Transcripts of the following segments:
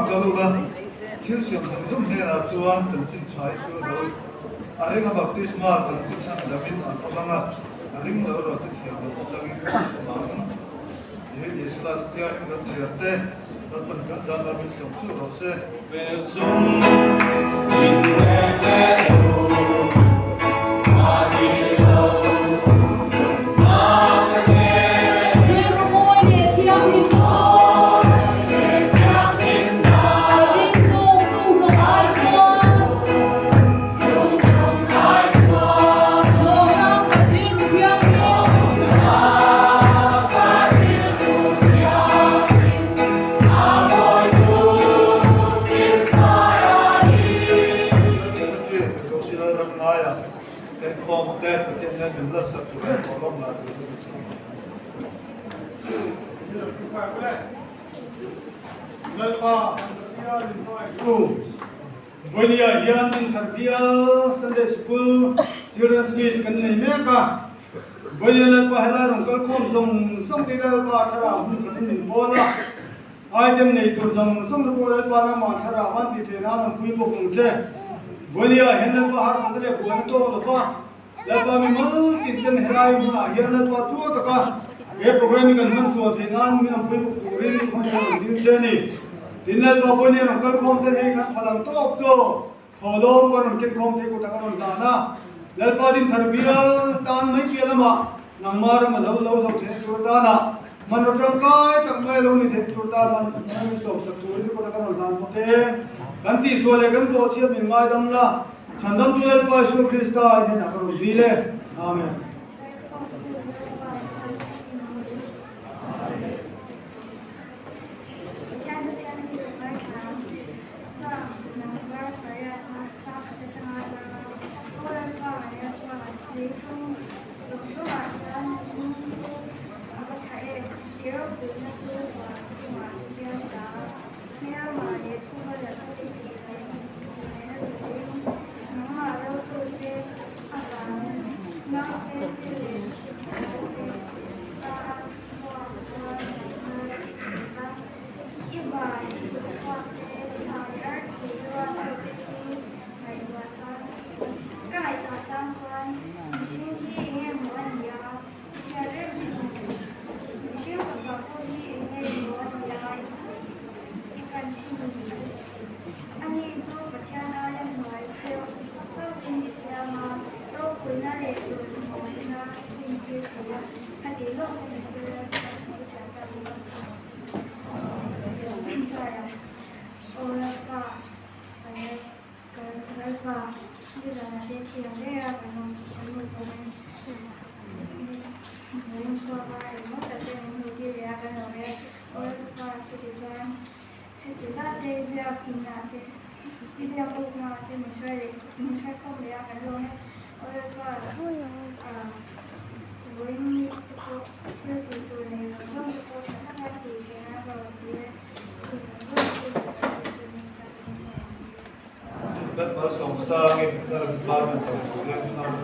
rawn kal ula, thil siam zawng zawng hnenah chuan chanchin tha i hruai rawh u. A ringa baptisma chan chu chhan damin an awm ang a, a ring lo erawh chu thiam loh changin an awm ang. Tihian Isua thutiangin kan chhiar te, Lalpan kan zan lam in sawm theuh rawh se. Velchung min reng leh lo, a dil lo lawmsa ka nge. Rilru mawi leh thianghlim ka chaw. Ka ding zawk chung zawng ai chuan. Lawmna khat rilru thianghlim. Secretary Thakawsi Lalram Ngaia Tenkhawm te Pathian hian min lansak tur leh thawhlawm lah tur chu chhung ang. Lalpa Pathian in hmangaihtu Vawinia hian Dinthar Bial Sunday School Children's Meet kan nei mek a. Vawinia Lalpa helai rawn kal khawm zawng zawng te Lalpa thlarau hun khatin min pawl a. Item nei tur zawng zawng te pawh Lalpa nangmah thlarau an tih theih nan rawn pui bawk ang che. Vawinia hian Lalpa harsatna leh buaina tawk lo va, Lalpa mi mal tin ten helai hmunah hian Lalpa tuar taka he programme hi kan hman chuan theih nan min rawn pui bawk turin khawngaih rawn dil che a ni. Tin, Lalpa Vawinia rawn kal khawm ten hei khan phalang tawk tawk. Thawhlawm ka rawn ken khawm thei kut a ka rawn hlan a, Lalpa Dinthar bial tan mai piah lamah nangma ram a zo lo zo theih tur atana hmanraw tangkai tak mai a lo ni theih tur atan hman min sawmsak turin kut a ka rawn hlan bawk e. Kan tihsual leh kan bawhchhiat min ngaidam la, Chhandamtu Lalpa Isua Krista i hnenah ka rawn dil e. Amen. Kan malsawmsangin ka rawn ban a tam turin a rawn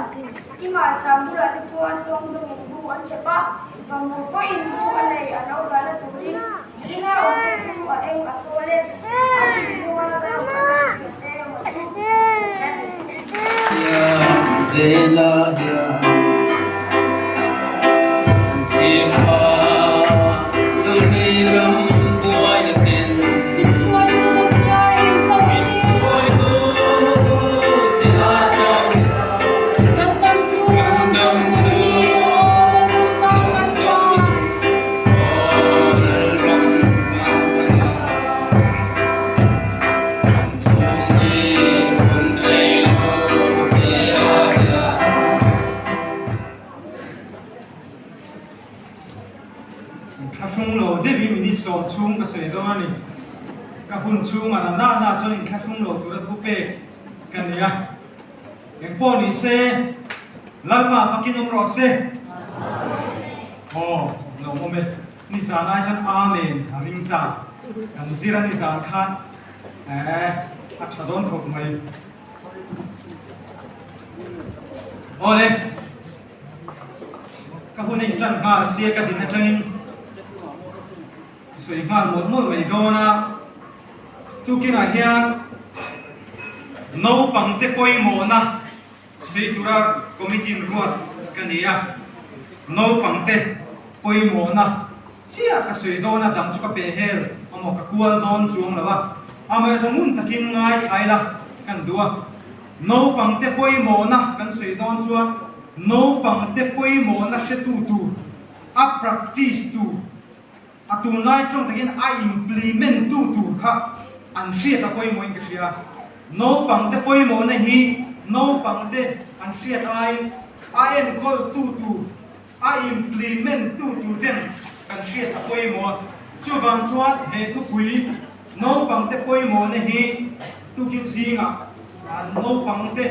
Kima cham bulah te chuan tawng dawngin bu an chep a, Vamur pawhin bu a nei a lo dahna turin ringa awmte chu a eng a thawl e, a thinlunga zau khat a thiante emaw chu Min hruaitu siar in Kan dam chhung ni aw lalram kan sa. Inthlahrung lo deuhin minute sawm chhung ka sawi dawn a ni. Ka hun chhunga na na na chuan inthlahrung lo tura thu pek ka nei a. Engpawh ni se, Lalpa fakin awm rawh se. Aw, lo awm e. Nizan ai chuan Amen a ring ta. Kan zir a nizan khan eh a tha dawn khawp mai. Awle, ka hun a intan nghal sia ka din atangin sawi nghal mawlh mawlh mai dawn a. Tukinah hian naupangte pawimawhna sawi tura committee ruat ka ni a, naupangte pawimawhna chiah ka sawi dawn a, dang chu ka peh hel amaw ka kual dawn chuang lo a, amaherawhchu ngun takin ngaithla ila kan duh a, naupangte pawimawhna kan sawi dawn chuan naupangte pawimawhna hretu tur a practice tur A tunlai tawng takin a implement tu tur kha an hriat a pawimawhin ka hria. Naupangte pawimawhna hi naupangte an hriat aiin a enkawl tu tur, a implement tu tur ten kan hriat a pawimawh a. Chuvang chuan he thupui naupangte pawimawhna hi tukin zingah naupangte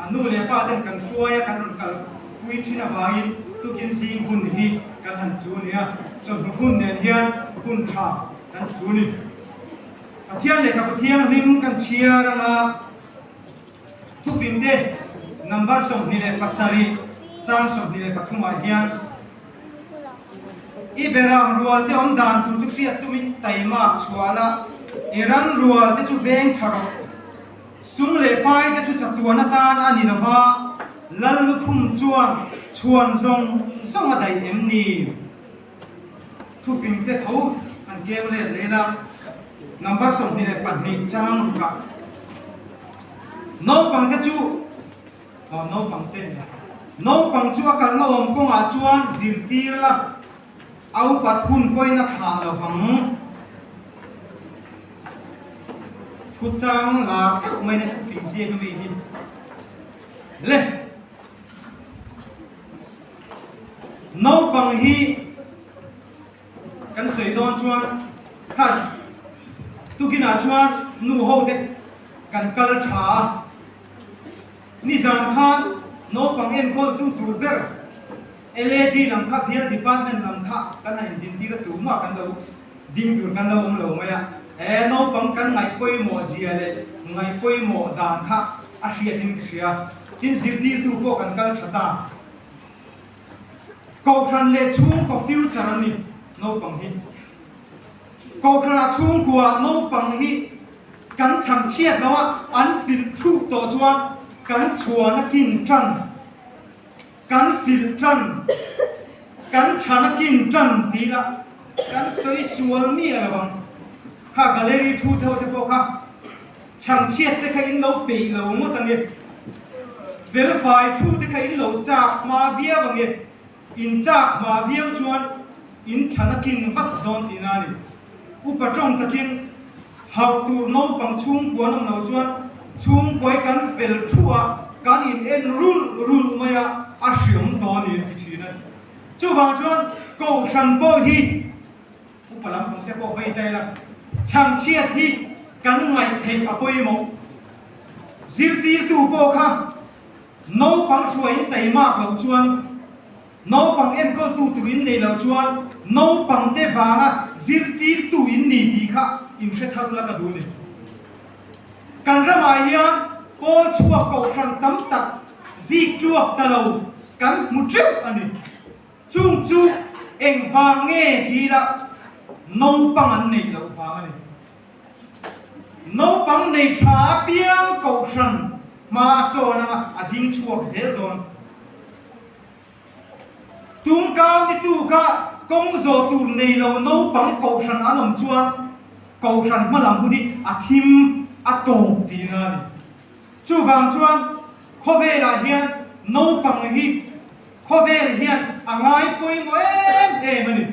nu leh pa ten kan hruai a, kan rawn kalpui thin avangin tukin zing hun hi kan han chu nia. Chawhnu hun nen hian hun tha kan chu ni. Pathian lehkhabu thianghlim kan chhiar anga thufingte number 27 chang 23 ah hian I beram rual te awm dan tur chu hriat tumin taimak chhuah la, i ran rual te chu veng tha rawh. Sum leh pai te chu chatuan atan a ni lova, Lal lukhum chuan chhuan zawng zawng a daih em ni? Thufing te tho an keng let leh la, number 22 chang rukah naupang te chu Aw naupang te nia. Naupang chu a kalna awm kawngah chuan zirtir la, a upat hun pawhin a thlah lo vang. Thu chang lar deuh mai na thu fing ziak ami hi. Le. Naupang hi kan sawi dawn chuan kha tukinah chuan nu ho te kan kal tha a. Nizan khan naupang enkawltu tur ber LAD lam kha bial department lam kha kan han indintir a tumah kan lo ding tur kan lo awm lo mai a, he naupang kan ngaih pawimawh zia leh ngaih pawimawh dan kha a hriatin ka hria. Tin zirtirtu pawh kan kal tha ta. Kohhran leh chhungkaw future an ni naupang hi. Kohhranah chhungkua naupang hi Kan chhangchhiat lo a, an filh thuh tawh chuan kan chhuan a kin tan, kan filh tan, kan chhan a kin tan ti ila kan sawi sual miah lo ang. Kha gallery thu deuh te pawh kha chhangchhiat te kha in lo peih lo ngawt ang e, felfai thu te kha in lo chak hma viau ang e, in chak hma viau chuan in chhan a kin vat dawn tihna a ni. Upa tawng takin hauh tur naupang chhungkua an awm lo chuan chhungkuai kan fel thu a, kan in en rulh rulh mai a, a hriam tawh a ni an ti thin a. Chuvang chuan Kohhran pawh hi upa lampang te pawh vei ta ila, chhangchhiat hi kan ngaih theih a pawimawh. Zirtirtu pawh kha naupang hruaiin taimak loh chuan Naupang enkawltu tur in nei lo chuan naupang te vanga zirtirtu in ni tih kha in hre thar ula ka duh ni. Kan ramah hian kawl chhuak kohhran tam tak Ziktluak ta lo kan hmu teuh a ni. Chung chu engvang nge ti ila naupang an neih loh vang a ni. Naupang nei tha apiang kohhran hma a sawn anga a ding chhuak zel dawn. Tungkau ni tuka kawng zawh tur nei lo naupang kohhran an awm chuan kohhran hma lam hun hi a thim a tawp tihna a ni. Chuvang chuan khawvelah hian naupang hi khawvel hian a ngai pawimawh em em a ni.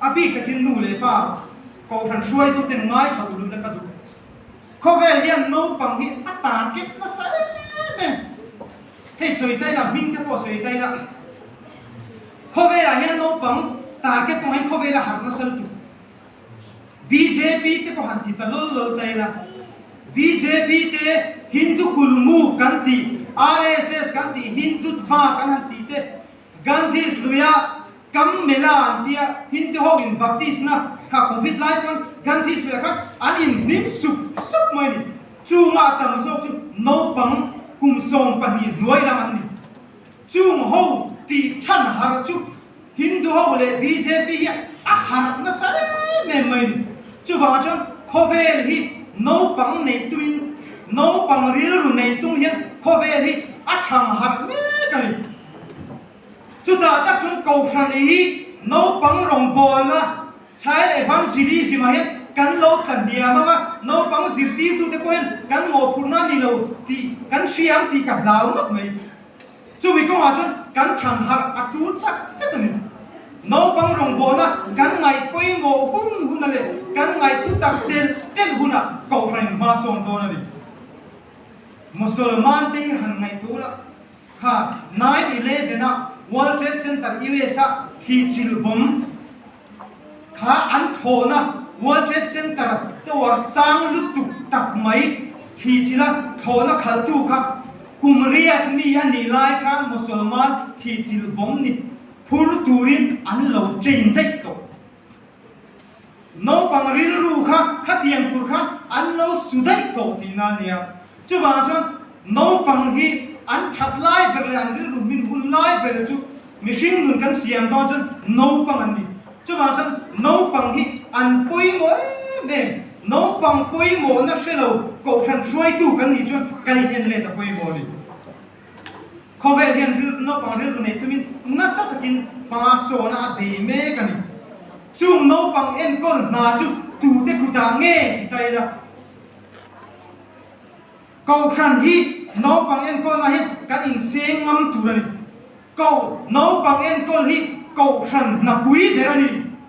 A bik takin nu leh pa kohhran hruaituten ngaithla uluk na ka duh. Khawvel hian naupang hi a target nasa em em. Hei sawi ta ila, hming te pawh sawi ta ila. Khawvelah hian naupang target kawngah hian khawvel a harh nasa lutuk. Bjp te pawh han ti ta lawl lawl ta ila, bjp te Hindu kulmu kan tih, RSS kan tih, Hindutva kan han tih te, Ganges luia Kam Mela an tia Hindu ho in baptist na kha Covid lai pawn Ganges luiah khan an in hnim sup sup mai a ni. Chunga a tam zawk chu naupang kum 12 hnuai lam an ni. Chung ho tih than har chu Hindu ho leh bjp hi a harh nasa em em mai a ni. Chuvangah chuan khawvel hi naupang neih tumin, naupang rilru neih tum hian khawvel hi a thang harh mek a ni. Chutah tak chuan Kohhran hi naupang rawngbawlna, Child Evangelism, ah hian kan lo tla hniam ang a, naupang zirtirtute pawh hian kan mawhphurhna a ni lo tih kan hria ang tih ka hlau ngawt mai. Chumi kawngah chuan kan than harh a tul tak zet a ni. Naupang rawngbawlna kan ngaih pawimawh hun huna leh kan ngaih thu tak tel tel hunah Kohhran in hma sawn dawn a ni. Musulman te hi han ngaihtuah ula, kha 9/11 a World Trade Center US a thi chilh bawm kha an thawhna World Trade Center tower sang lutuk tak mai thi chilh a thawhna khaltu kha kum riat mi a nih lai khan Musulman thi chilh bawm ni phur turin an lo train daih tawh. Naupang rilru kha khatiang tur khan an lo su daih tawh tihna a nia. Chuvangah chuan naupang hi an that lai ber leh an rilru hmin hun lai ber chu mihring nun kan siam dawn chuan naupang an ni. Chuvangah chuan naupang hi an pawimawh em em. Naupang pawimawhna hre lo kohhran hruaitu kan nih chuan kan in en let a pawimawh a ni. Khawvel hian naupang rilru nei tumin nasa takin hma sawna a bei mek a ni. Chung naupang enkawl hna chu tute kutah nge ti ta ila? Kohhran hi naupang enkawlna hi kan inseng ngam tur a ni. Ko naupang enkawl hi kohhran hnapui ber a ni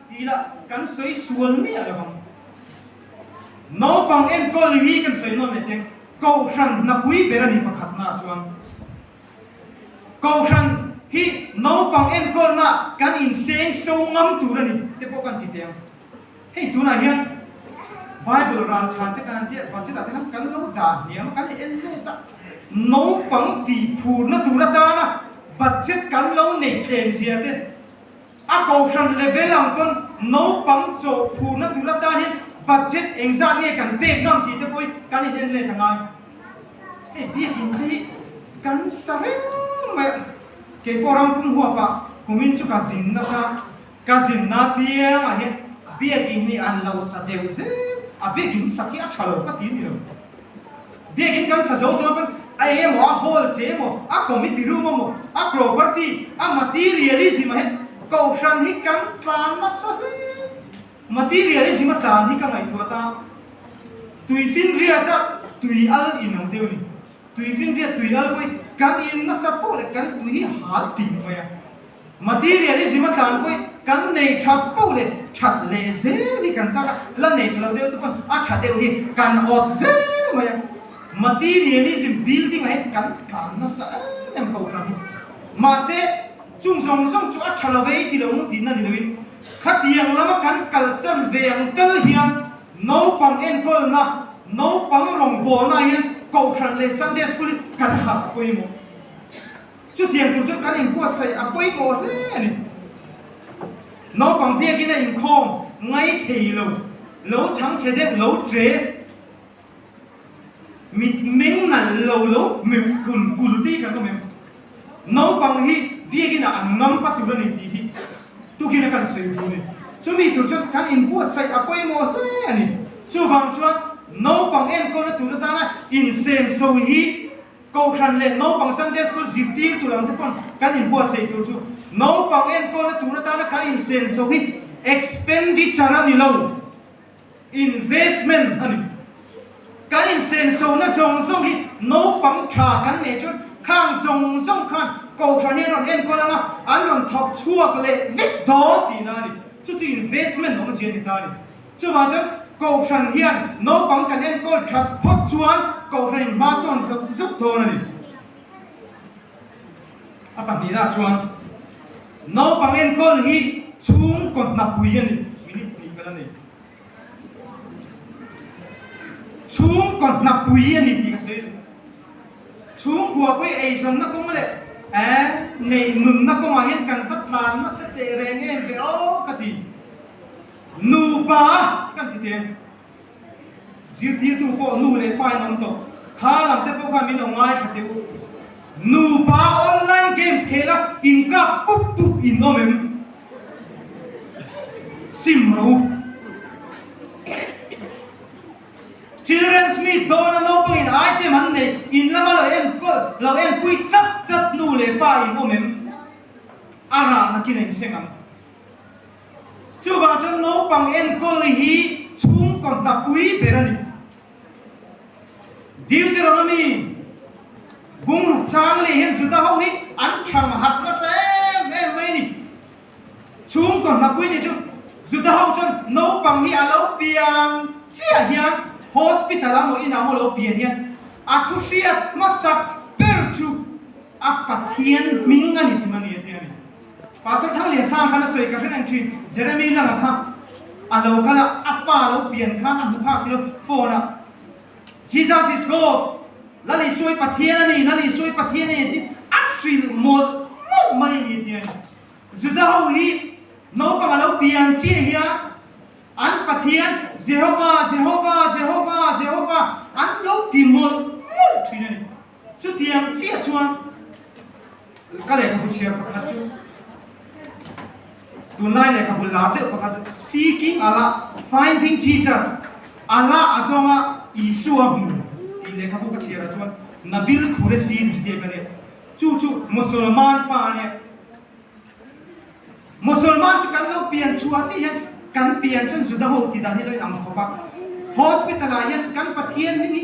ti ila kan sawi sual miah lo ang. Naupang enkawl hi kan sawi nawn leh teng. Kohhran hnapui ber a ni pakhatna chuan Kohhran hi naupang enkawlna kan inseng so ngam tur a ni te pawh kan ti teh ang. Hei tunah hian Bible ral chhan te kan han tia budget ah te khan kan lo dah hniam a, kan en let a, naupang tih phurna tur atana budget kan lo neih tlem zia te, A kohhran level ang pawn naupang chawh phurna tur atan hian budget engzat nge kan pek ngam tih te pawh hi kan in en let a ngai. Hei biakinn te hi kan sa reng mai a, keipawh rampum huapah kumin chu ka zin nasa, ka zin na piangah hian biakinn hi an lo sa deuh zel a, biakinn sak hi a tha lo ka ti ni lo. Biakinn kan sa zo dawn pawn a eng emaw a hall che emaw, a committee room emaw, a property, a materialism ah hian kohhran hi kan tlan nasa hle. Materialism a tlan hi ka ngaihtuah ta. Tuifinriat a tui al in ang deuh a ni. Tuifinriat tui al pawh hi kan in nasa pawh leh kan tui hi hal ting mai a. Materialism a tlan pawh kan nei that poh leh that leh zel hi kan chak a, la nei tha lo deuh te pawn a tha deuh hi kan awt zel mai a. Materialism building ah hian kan tlan nasa em em ko hran hi. Mahse, chung zawng zawng chu a tha lo vei ti lo mu tihna ni loin khatiang lama kan kal chan ve ang tal hian naupang enkawlna, naupang rawngbawlna ah hian Kohhran leh Sunday School hi kan harh pawimawh. Chutiang tur chuan kan inbuatsaih a pawimawh hle a ni. Naupang biakin a inkhawm ngai thei lo, lo chhangchhe deuh lo tre, mit meng nalh lo lo meuh kul kul te hi kan awm em? Naupang hi biakina an ngam pa tur a ni tih hi tukin a kan sawi tur a ni. Chumi tur chuan kan inbuatsaih a pawimawh hle a ni. Chuvang chuan naupang enkawlna tur atana insenso hi Kohhran leh naupang Sunday School zirtir tur ang te pawn kan inbuatsaih tur chu naupang enkawlna tur atana kan insenso hi expenditure a ni lo. Investment a ni. Kan insensona zawng zawng hi naupang tha kan neih chuan khang zawng zawng khan Kohhran hi an rawn enkawl ang a, an rawn thawk chhuak leh vek dawn tihna a ni. Chu chu investment awmzia a ni ta a ni. Chuvang chuan Kohhran hian naupang kan enkawl that phawt chuan Kohhran in hma sawn zuk zuk dawn a ni. A pahnihna chuan naupang enkawl hi chhungkaw hnapui a ni. Minute hnih kal a ni. Chhungkaw hnapui a ni tih ka sawi duh. Chhungkua pawh eizawnna kawng leh neih nunna kawngah hian kan va tlan nasa teh reng em ve aw ka ti. Nupa kan ti teh. Zirtirtu pawh nu leh pa in awm tawh. Kha lam te pawh khan min lo ngaithla teh u. Nupa online games khel a inkap pup pup in awm em? Sim rawh u. Children's meet dawn a naupang in item an neih in lama lo enkawl lo enpui chat chat nu leh pa in awm em? A rah nakin a inseng ang. Chuvang chuan naupang enkawl hi chhungkaw hnapui ber a ni. Deuteronomy bungruk chang leh hian Juda ho hi an thang hat nasa em em mai a ni. Chhungkaw hnapui ni chu Juda ho chuan naupang hi a lo piang chiah hian hospital ah maw inah maw lo pian hian a thu hriat hmasak ber chu a Pathian hming a ni tun a ni a ti a ni. Pastor Thanglian Sang khan a sawi ka hre reng thin, Jeremy Langa kha a lo kal a, a fa lo pian khan a hmu phak si lo, phone ah Jesus is God, Lal Isua i Pathian a ni, Lal Isua i Pathian a ni tiin a hrilh mawlh mawlh mai a ni tia ni. Juda ho hi naupang a lo pian chiah hian an Pathian Jehovah, Jehovah, Jehovah, Jehovah an lo ti mawlh mawlh thin a ni. Chutiang chiah chuan ka lehkhabu chhiar pakhat chu tunlai lehkhabu lar deuh pakhat chu Seeking Allah, Finding Jesus, Allah a zawnga Isua hmu tih lehkhabu ka chhiarah chuan Nabil Qureshi tih ziak a nia. Chu chu Mosolman pa a nia. Mosolman chu kan lo pian chhuah chiah hian kan pian chuan Juda ho tih dan hi lo in ang khawp a. Hospital ah hian kan Pathian hming hi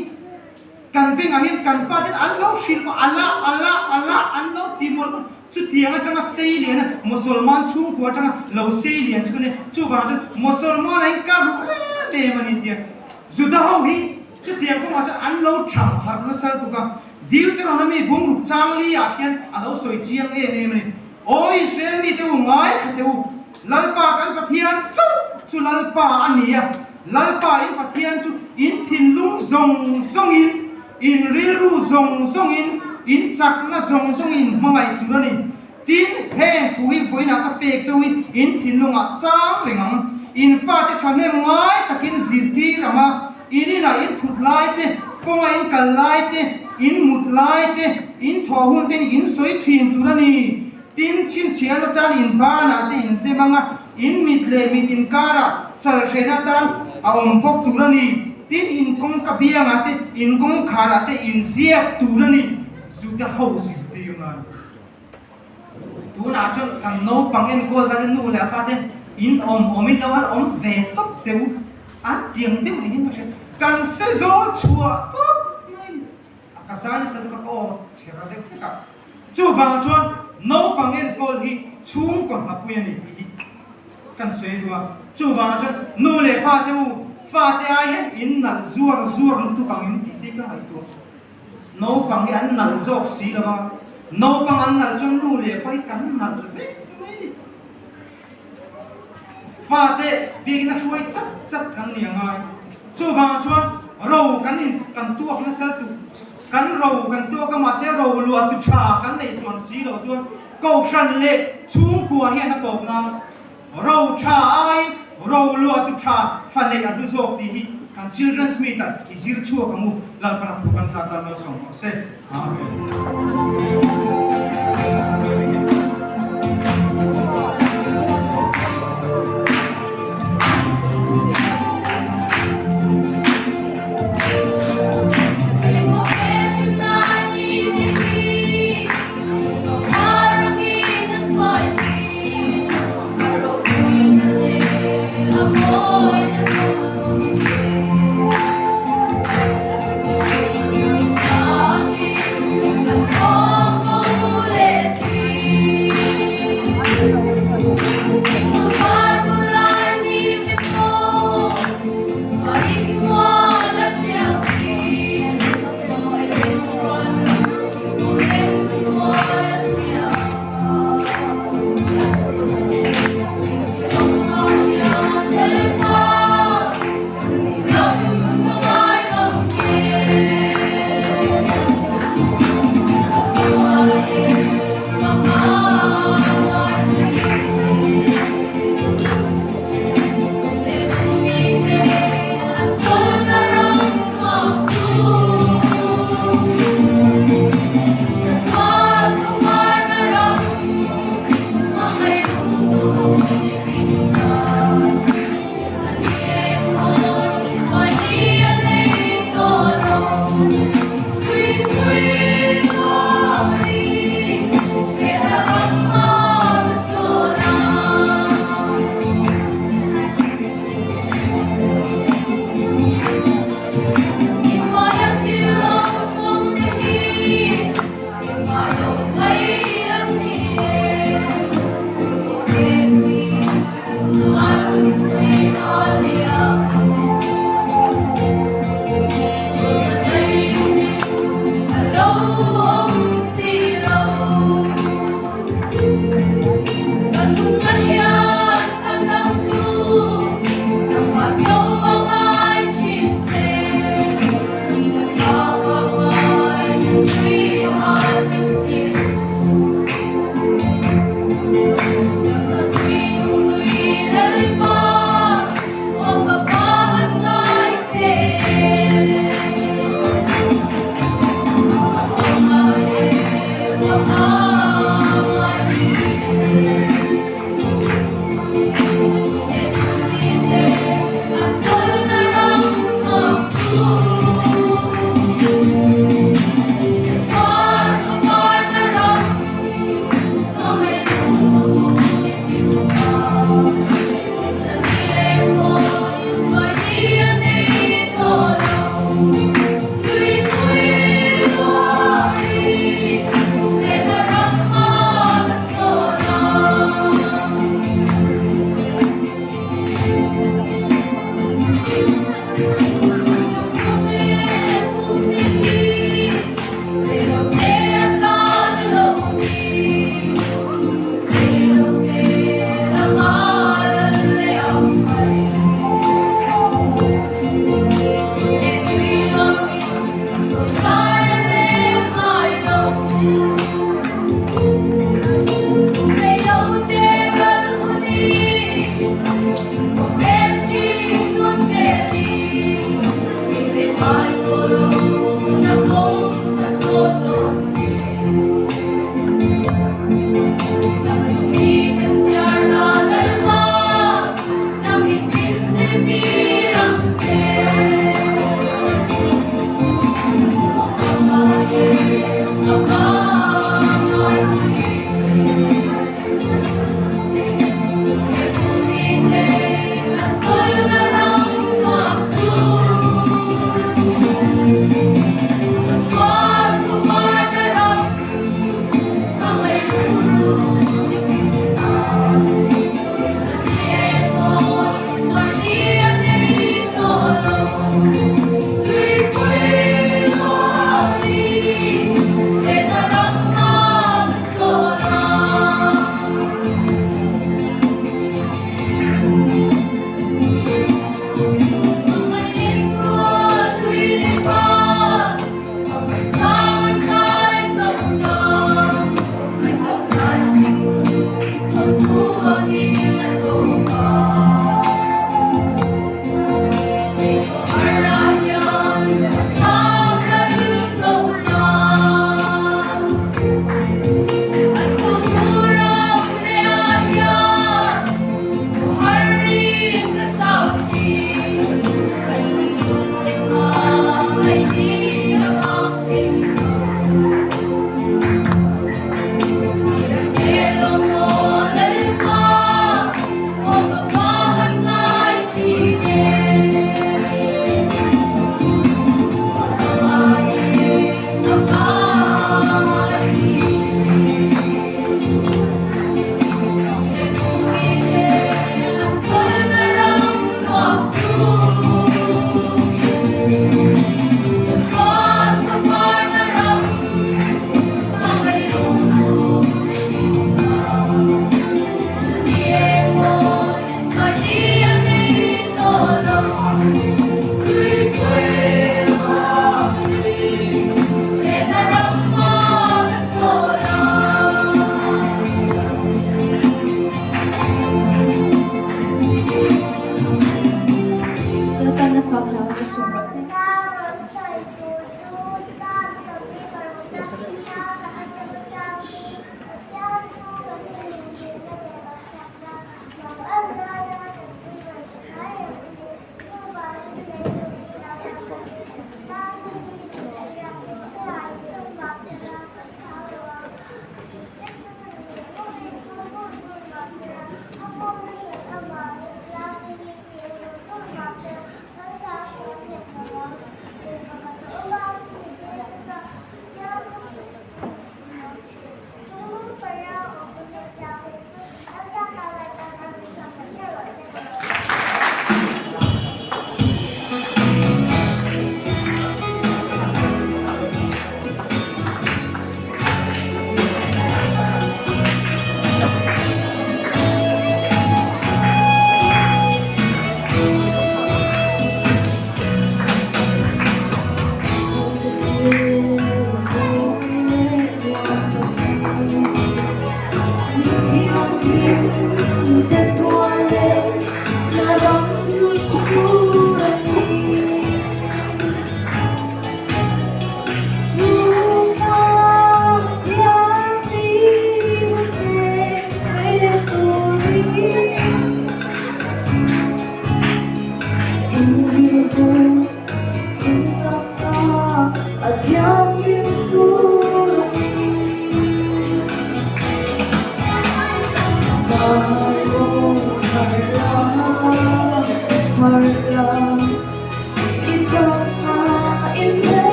kan bengah hian kan pa ten an lo hrilh maw Allah Allah Allah an lo ti mawlh mawlh. Chutiang atanga sei lian a Mosolman chhungkua atanga lo sei lian chu ka nia. Chuvang chuan Mosolman ah hian ka ruh em em a ni tia. Juda ho hi chutiang kawngah chuan an lo thang harh nasa lutuk a. Deuteronomy bungruk chang li ah khian a lo sawi chiang em em a ni. Aw Israel mite u ngaithla teh u, Lalpa kan Pathian chauh chu Lalpa a ni a, Lalpa in Pathian chu in thinlung zawng zawngin, in rilru zawng zawngin, in chakna zawng zawngin hmangaih tur a ni. Tin, heng thu hi vawiinah ka pek chauh hi in thinlungah chang reng ang. In fate thahnem ngai takin zirtir ang a, in inah in thut lai te, kawnga in kal lai te, in mut lai te, in thawh hun te in sawi thin tur a ni. Tin, chhinchhian atan in banah te in zem ang a, in mit leh mit inkarah chalhreina atan a awm bawk tur a ni. Tin, in kawngka biangah te, in kawngkharah te in ziak tur a ni. Zute ho zirtir nan. Tunah chuan kan naupang enkawl dan nu leh pa te in awm awm in lo han awm ve tawp teh u an tiang deuh niin ka hria. Kan se zawl chhuah tawp mai ni. A ka zai nasa lutuk a ka aw chhera deuh hlek a. Chuvang chuan naupang enkawl hi chhungkaw hnapui a ni tih hi kan sawi duh a. Chuvang chuan nu leh pa te u fate ai hian in nalh zuar zuar lutuk ang in tih te hi ka ngaihtuah. Naupang hi an nalh zawk si lo a, naupang an nalh chuan nu leh pa hi kan nalh vek mai ni. Fate biakina hruai chat chat kan ni angai. Chuvang chuan ro kan in kan tuak nasa lutuk, kan ro kan tuak a mahse ro luah tu tha kan neih chuan si loh chuan Kohhran leh chhungkua hian a tawp nan Ro tha ai, ro luah tu tha fa neih a hlu zawk tih hi kan Children's Meet ah i zir chhuak ang u, Lalpana thu kan zat tan malsawm rawh se. Amen.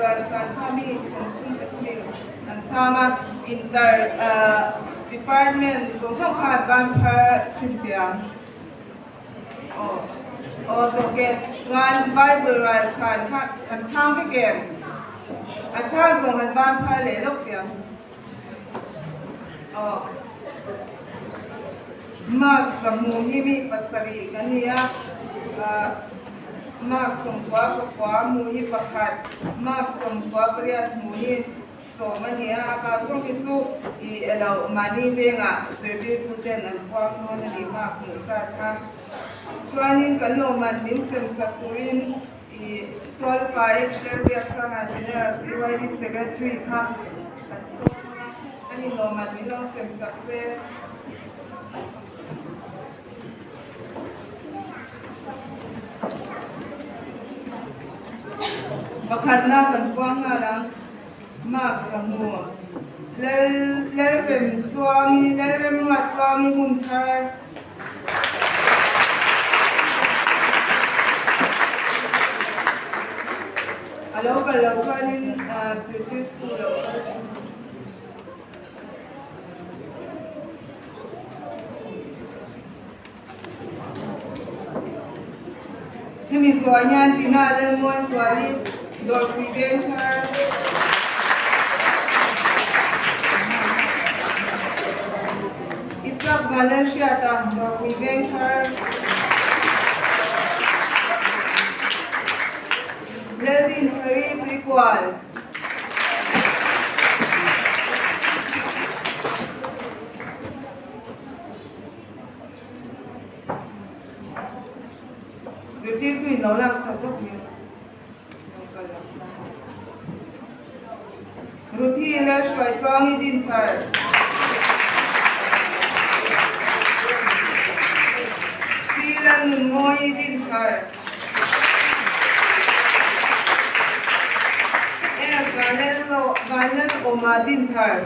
Rualchhuan kha mi 33 in an chhang a, Inter Department zawng zawng kha an ban phar chhin teh ang. Aw aw tawk e, ngan Bible Rualchhan kha kan chhang vek em? A chhang zawng an ban phar leh lawk teh ang. Aw. Mark Zamu hi mi pasarih kan ni a, Mark sawmkua pakua hmu hi pakhat, Mark sawmkua pariat hmu hi sawm a ni a, a bak zawng hi chu i elo mahni vengah zirtirtu ten an khuang dawn a ni Mark hmuh zat kha. Chuanin kan lawmman min sem sak turin i Tualpa HL Biaksanga General PYD Secretary kha kan sawm a, ani lawmman min lo sem sak se. Pakhatna kan puang nghal ang, Mark Zahmu, Lal Lalremtluangi, Lalremruattluangi Hmunthar. A lo kal loh chuanin zirtirtu lo kal thin. Hemi zuah hian Tina Lalmuanzuali Dawrpui Vengthar Isak Vanlalhriata Dawrpui Vengthar Laldinthari Tuikual. Zirtirtu in lo laksak lawk hi lo kal ang. Ruthi Lalhruaitluangi Dinthar. C Lalnunmawii Dinthar. F Vanlalawma Dinthar.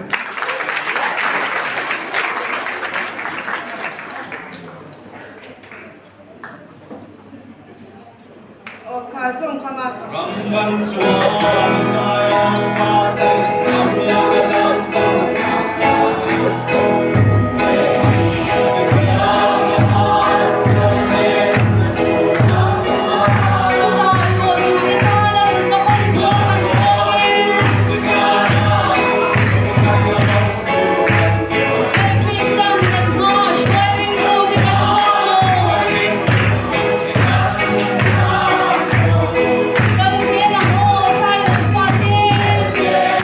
Aw kha zawng kha ma. Ram kan chuan Zion pa te.